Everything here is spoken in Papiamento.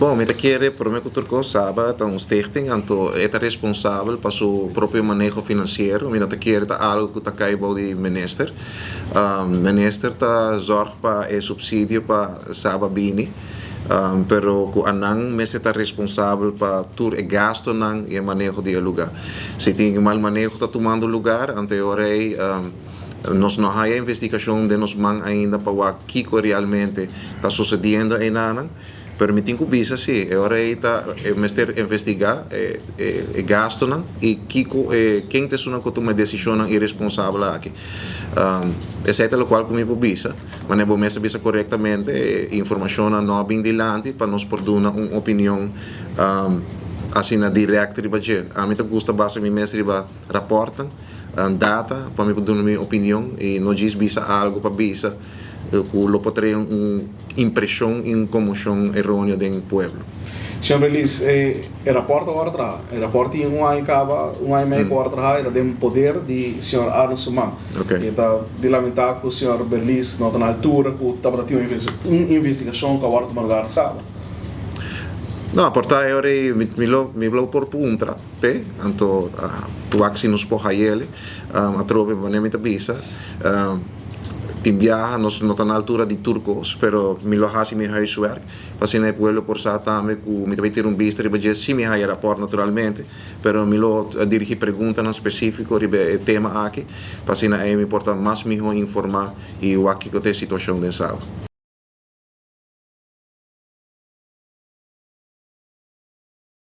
Bon, mi ta kere prome ku tur kos Saba ta un stichting, anto e ta responsabel pa su propio maneho finansiero. Mi no ta kere ta algu ku ta kai bou di minister. Minister ta zorg pa e supsidio pa Saba bini, pero ku anan mester ta responsabel pa tur e gastonan i e maneho di e luga. Si tin mal maneho ta tumando lugar, anto e ora ei nos no haya investigashon den nos man ainda pa wak kiko realmente ta sosediendo einanan. Pero mi tin ku bisa si, e ora ei ta e mester investigá e e gastunan i kiko e ken ta esunnan ku tuma e desishonnan iresponsabel aki. Esei ta lokual ku mi por bisa. Manera bo mes a bisa korektamente e informashonnan no a bin dilanti pa nos por duna un opinion asina dirèkt riba dje. Ami ta gusta basa mi mes riba rapòrtnan, data pa mi por duna mi opinion i no djis bisa algu pa bisa ku lo por trae un impreshon i un konmoshon eróneo den pueblo. Señor Berlis, e rapòrt a wòrdu traha. E rapòrt tin un aña kaba, un aña i mei ku a wòrdu traha, e ta den poder di señor Arnold Suman. E ta di lamentá ku señor Berlis no ta na altura ku tabata tin un investigashon ku a wòrdu tuma lugar Saba. No, por ta e ora ei mi lo mi lo por puntra p'e, anto wak si nos por hay'el. Atrobe manera mi ta bisa. Tin biaha nos no ta na altura di tur kos, pero mi lo hasi mi huiswerk pa asina e pueblo por sa tambe ku mi ta bai tira un bista riba dje si mi haya rapòrt naturalmente, pero mi lo dirigí preguntanan spesífiko riba e tema aki pa asina ei mi por ta mas mihó informá i wak kiko ta e situashon den Saba.